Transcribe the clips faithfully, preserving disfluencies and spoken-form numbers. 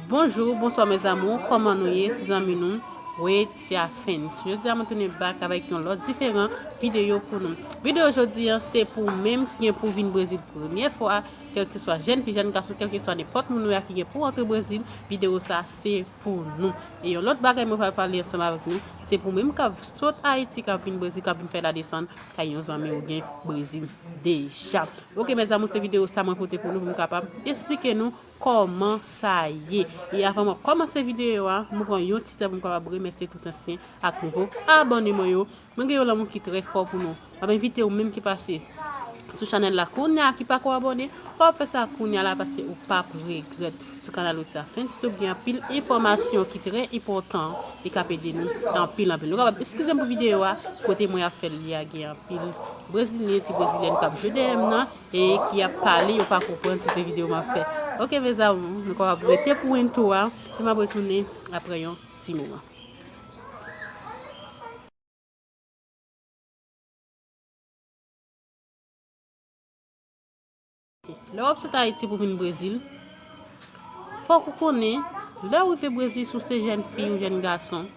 Bonjou, bonswa mes amours, kòman nou ye, ti zanmi nou Wetia Fans. Jodi a mwen tounen back avèk yon lòt diferan videyo pou nou. Videyo jodi an se pou ou menm ki gen pou vin Brezil premyè fwa, kèlkeswa jèn fi, jèn gason, kèlkeswa nenpòt moun ou ye ki gen pou antre Brezil, videyo sa se pou nou. E yon lòt bagay mwen pral pale ansanm avèk nou, se pou menm k ap sot Ayiti, k ap vin Brezil, k ap vin fè ladesann kay yon zanmi ou gen Brezil deja. Ok mes amours, se videyo sa mwen pote pou nou, pou m kapab esplike nou kòman sa ye. E avan mwen kòmanse videyo a, mwen pran yon ti tan pou m kapab remèsye tout ansyen ak nouvo abòne mwen yo. Mwen gen yon lanmou ki trè fò pou nou. M ap envite ou menm ki pase sou chanèl la kounye a, ki pako abòne, w ap fè sa kounye a la, paske ou p ap regrèt. Sou kanal Wetia Fans YouTube gen anpil enfòmasyon ki trè enpòtan e k ap ede nou anpil, anpil. Nou kapab eskize m pou videyo a, kote mwen ap fè l ye a, gen anpil brezilyen, ti brezilyèn k ap jwe dèyè m nan e ki ap pale, yo pa konprann si se videyo m ap fè. Ok mes amours, nou kapab rete pou intro a, e m ap retounen apre yon ti moman. Lè w ap sot Ayiti pou vin Brezil, fòk ou konnen, lè w rive Brezil, si w se jèn fi ou jèn gason,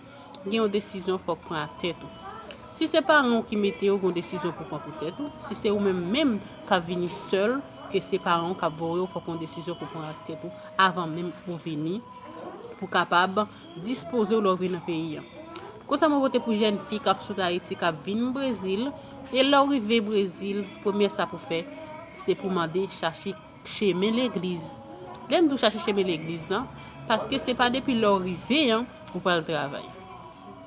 gen yon desizyon fòk pran ak tèt ou. Si se paran w ki mete w, gen yon desizyon pou pran pou tèt ou. Si se ou menm menm k ap vini sèl, ke se paran w k ap voye w, fòk yon desizyon pou pran ak tèt ou avan menm ou vini, pou kapab dispoze w lè w rive nan peyi an. Konsèy mwen pote pou jèn fi k ap sot Ayiti, k ap vin Brezil, e lè w rive Brezil, premye sa pou fè, se pou mande chache chemen legliz. Lè m di w chache chemen legliz lan, paske se pa depi lè w rive an, ou pral travay.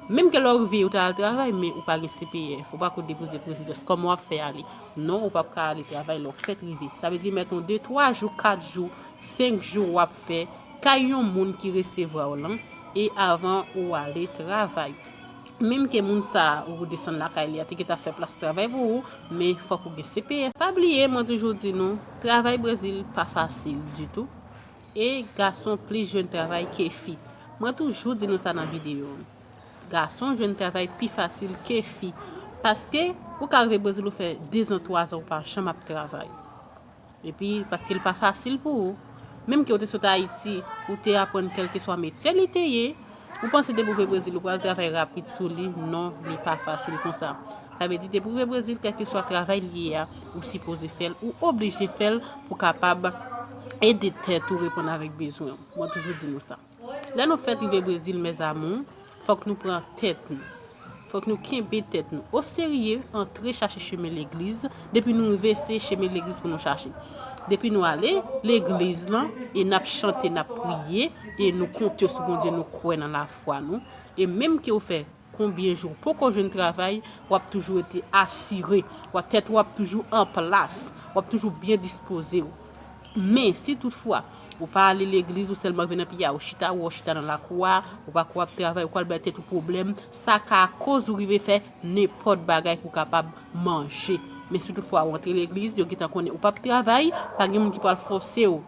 Menm ke lè w rive, ou ta al travay, men ou pa gen C P F, ou pa ko depoze prezidans. Kòman w ap fè ale? Non, ou p ap ka ale travay lè w fèk rive. Sa vle di, mèt yon de, twa jou, kat jou, senk jou w ap fè kay yon moun ki resevwa w lan, e avan ou ale travay. Menm ke moun sa a ou desann lakay li a te gentan fè plas travay pou ou, men fòk ou gen C P F. Pa bliye, mwen toujou di nou, travay Brezil pa fasil ditou. E gason plis jwenn travay ke fi. Mwen toujou di nou sa nan videyo. Gason jwenn travay pi fasil ke fi. Paske ou ka rive Brezil, ou fè dezan, twazan, ou pa janm ap travay. Epi, paske l pa fasil pou ou. Menm ke ou te sot Ayiti, ou te aprann kèlkeswa metye li te ye, ou panse depi w rive Brezil, ou pral travay rapid sou li? Non, li pa fasil konsa. Sa vle di, depi w rive Brezil, kèlkeswa travay li ye a, ou sipoze fè l, ou oblije fè l pou kapab ede tèt ou reponn avèk bezwen w. Mwen toujou di nou sa. Lè nou fèk rive Brezil, mes amours, fòk nou pran tèt nou. Fòk nou kenbe tèt nou oserye, antre chache chemen legliz. Depi nou rive, se chemen legliz pou nou chache. Depi nou ale legliz lan, e n ap chante, n ap priye, e nou konte sou Bondye, nou kwè nan lafwa nou. E menm ke w fè konbyen jou w poko jwenn travay, w ap toujou rete asire. W ap, tèt ou ap toujou an plas. W ap toujou byen dispoze w. Men, si toutfwa, ou pa ale legliz, ou sèlman rive nan peyi a, ou chita, ou chita nan lakou a, ou pa ko ap travay, ou ko al bay tèt ou pwoblèm, sa ka koz ou rive fè nenpòt bagay pou w kapab manje. Men si toutfwa ou antre legliz, yo gentan konnen ou p ap travay, pa gen moun ki pral fòse w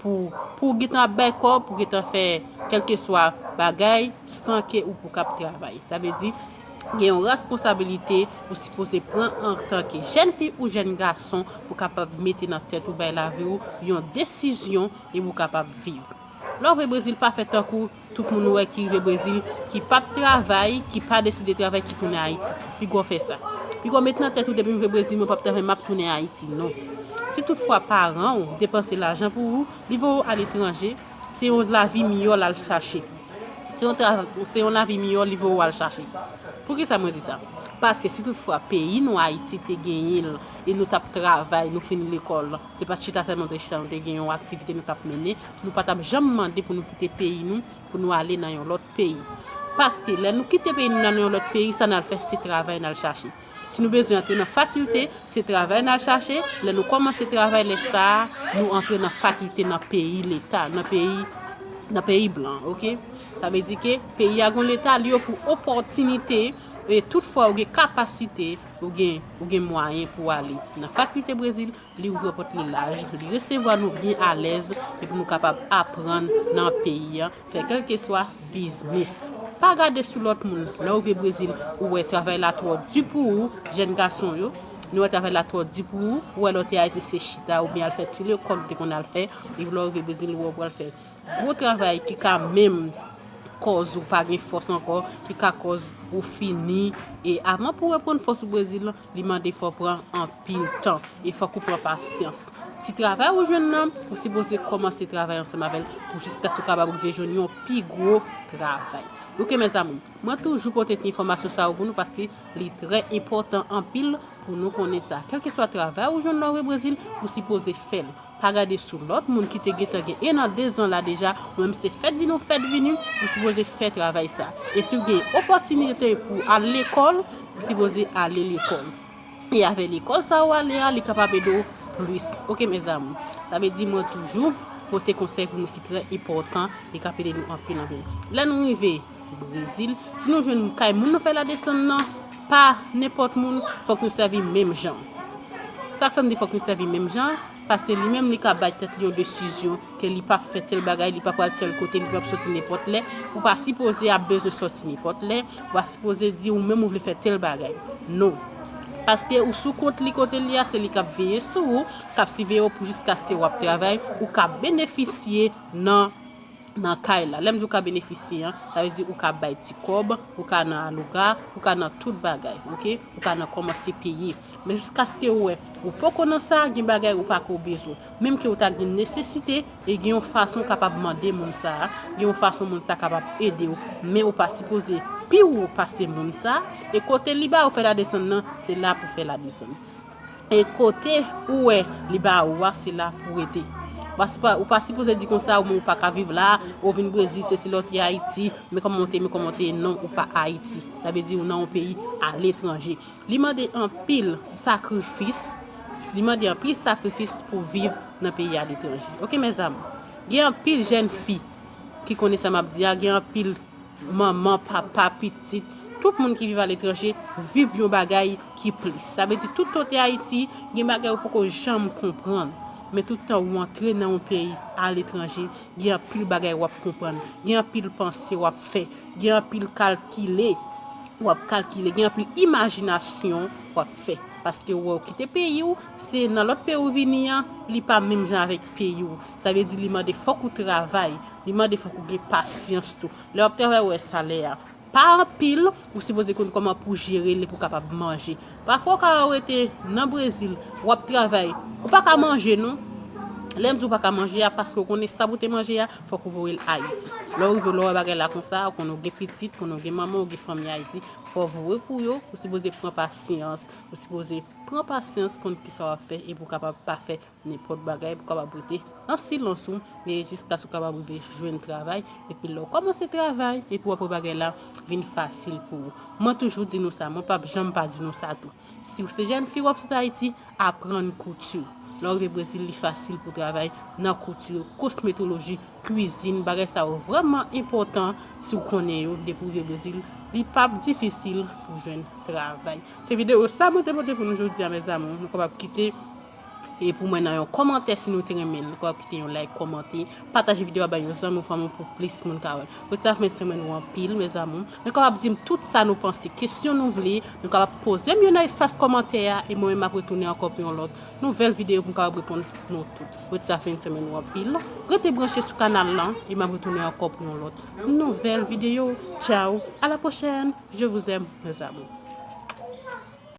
pou, pou w gentan ap bay kò w, pou w gentan fè kèlkeswa bagay, san ke ou poko ap travay. Sa vle di, gen yon responsabilite ou sipoze pran antanke jèn fi ou jèn gason pou kapab mete nan tèt ou, bay lavi w yon desizyon e pou w kapab viv. Lè w rive Brezil, pa fè tankou tout moun ou wè ki rive Brezil, ki p ap travay, ki pa deside travay, ki tounen Ayiti. Piga w fè sa. Piga w met nan tèt ou, depi m rive Brezil, mwen p ap travay, m ap tounen Ayiti. Non. Si toutfwa paran w depanse lajan pou ou, li voye w aletranje, se yon lavi miyò l al chache. Se yon tra-, se yon lavi miyò li voye w al chache. Poukisa mwen di sa? Paske si toutfwa peyi nou, Ayiti, te genyen l, e nou t ap travay, nou fini lekòl, se pa t chita sèlman nou te chita, nou te gen yon aktivite nou t ap mennen, nou pa t ap janm mande pou nou kite peyi nou, pou nou ale nan yon lòt peyi. Paske lè nou kite peyi nou nan yon lòt peyi, sa n al fè, se travay n al chache. Si nou bezwen antre nan fakilte, se travay n al chache. Lè nou kòmanse travay, lè sa a, nou antre nan fakilte nan peyi Leta, nan peyi, nan peyi blan, ok? Sa vle di ke peyi a gon Leta, li ofri w opòtinite, e toutfwa ou gen kapasite, ou gen, ou gen mwayen pou w ale nan fakilte Brezil, li ouvri pòt li laj, li resevwa nou byen alèz, epi nou kapab aprann nan peyi a, fè kèlkeswa biznis. Pa gade sou lòt moun. Lè w rive Brezil, ou wè travay la twò di pou ou, jèn gason yo. Nou wè travay la twò di pou ou, ou wè lè w te Ayiti se chita oubyen al fè ti lekòl ou te konn al fè, epi lè w rive Brezil ou wè w pral fè gwo travay ki ka menm kòz ou pa gen fòs ankò, ki ka kòz ou fini. E avan pou w reprann fòs ou Brezil, li mande fò w pran anpil tan e fòk ou pran pasyans. Ti travay ou jwenn nan, ou sipoze kòmanse travay ansanm avè l pou jiskaske w kapab rive jwenn yon pi gwo travay. Oke, mezanmi, mwen toujou pote ti enfòmasyon sa yo pou nou paske li trè enpòtan anpil pou nou konnen sa. Kèlkeswa travay ou jwenn lè w rive Brezil, ou sipoze fè l. Pa gade sou lòt moun ki te gentan gen en an, de zan la deja, ou menm se fèt vini ou fèt vini, ou sipoze fè travay sa. E si w gen opòtinite pou al lekòl, ou sipoze ale lekòl. E avè lekòl sa ou ale a, li kapab ede w plis. Oke, mezanmi. Sa vle di mwen toujou pote konsèy pou nou ki trè enpòtan e k ap ede nou anpil, anpil. Lè nou rive Brezil, si nou jwenn kay moun nou fè ladesann nan, pa nenpòt moun, fòk nou sèvi menm jan. Sa fè m di fòk nou sèvi menm jan, paske li menm li ka bay tèt li yon desizyon ke li p ap fè tèl bagay, li p ap pral tèl kote, li p ap soti nenpòt lè. Ou pa sipoze ap bezwen sòti nenpòt lè, ou pa sipoze di ou menm ou vle fè tèl bagay. Non. Paske ou sou kont li kote li a, se li k ap veye sou ou, k ap siveye w pou jiskaske w ap travay, ou ka benefisye nan nan kay la. Lè m di ou ka benefisye an, sa vle di ou ka bay ti kòb, ou ka nan alouga, ou ka nan tout bagay, oke? Ou ka nan kòmanse peye. Men jiskaske ou wè, ou poko nan sa, gen bagay ou pako bezwen. Menm ke ou ta gen nesesite, e gen yon fason ou kapab mande moun sa, gen yon fason moun sa kapab ede w. Men ou pa sipoze pi wo pase moun sa, e kote li ba ou fè ladesann nan, se la pou fè ladesann. E kote ou wè li ba ou a, se la pou rete. Ou pa sipo-, ou pa sipoze di konsa, ou menm ou pa ka viv la, ou vin Brezil, se si lè w te Ayiti, men kòman w te, men kòman w te, non, ou pa Ayiti. Sa vle di ou nan yon peyi aletranje. Li mande anpil sakrifis, li mande anpil sakrifis pou viv nan peyi aletranje. Oke, mezanmi. Gen anpil jèn fi ki konnen sa m ap di a, gen anpil manman, papa, pitit, tout moun ki viv aletranje viv yon bagay ki plis. Sa vle di tout tan w te Ayiti, gen bagay ou poko janm konprann. Men tout tan ou antre nan yon peyi aletranje, gen anpil bagay w ap konprann, gen anpil panse w ap fè, gen anpil kalkile w ap kalkile, gen anpil imajinasyon w ap fè. Paske ou wè ou kite peyi w, se nan lòt peyi ou vini an, li pa menm jan avèk peyi w. Sa vle di li mande fòk ou travay, li mande fòk ou gen pasyans tou. Lè w ap travay, ou wè salè a pa anpil, ou sipoze konn kòman pou jere li pou w kapab manje. Pafwa ou ka rete nan Brezil, w ap travay, ou pa ka manje non. Lè m di ou pa ka manje a, paske ou konnen sa pou te manje a, fòk ou voye l Ayiti. Lè w rive, lè w wè bagay la konsa, ou konnen ou gen pitit, konnen ou gen manman, ou gen fanmi Ayiti, fò w voye pou yo, ou sipoze pran pasyans, ou sipoze pran pasyans, konn kisa w ap fè, epi w kapab pa fè nenpòt bagay, pou w kapab rete an silans ou, e jiskaske w kapab rive jwenn travay, epi lè w kòmanse travay, epi w ap wè bagay la vin fasil pou ou. Mwen toujou di nou sa, mwen p ap janm pa di nou sa tou. Si w se jèn fi w ap sot Ayiti, aprann kouti. Lè w rive Brezil, li fasil pou w travay nan kouti, kosmetoloji, kwizin, bagay sa yo vrèman enpòtan si w konnen yo depi w rive Brezil, li p ap difisil pou w jwenn travay. Se videyo sa mwen te pote pou nou jodi a, mes amours. Nou kapab kite e pou mwen nan yon kòmantè si nou te renmen l. Nou kapab kite yon like, kòmante, pataje videyo a bay yon zanmi ou fanmi w pou plis moun ka wè l. Rete ak fen semèn ou anpil, mes amours. Nou kapab di m tout sa nou panse, kesyon nou vle, nou kapab poze m yo nan espas kòmantè a, e mwen menm m ap retounen ankò pou yon lòt nouvèl videyo pou m kapab reponn nou tout. Rete ak fen semèn ou anpil. Rete branche sou kanal lan, e m ap retounen ankò pou yon lòt nouvèl videyo. Ciao, à la prochaine. Je vous aime, mes amours.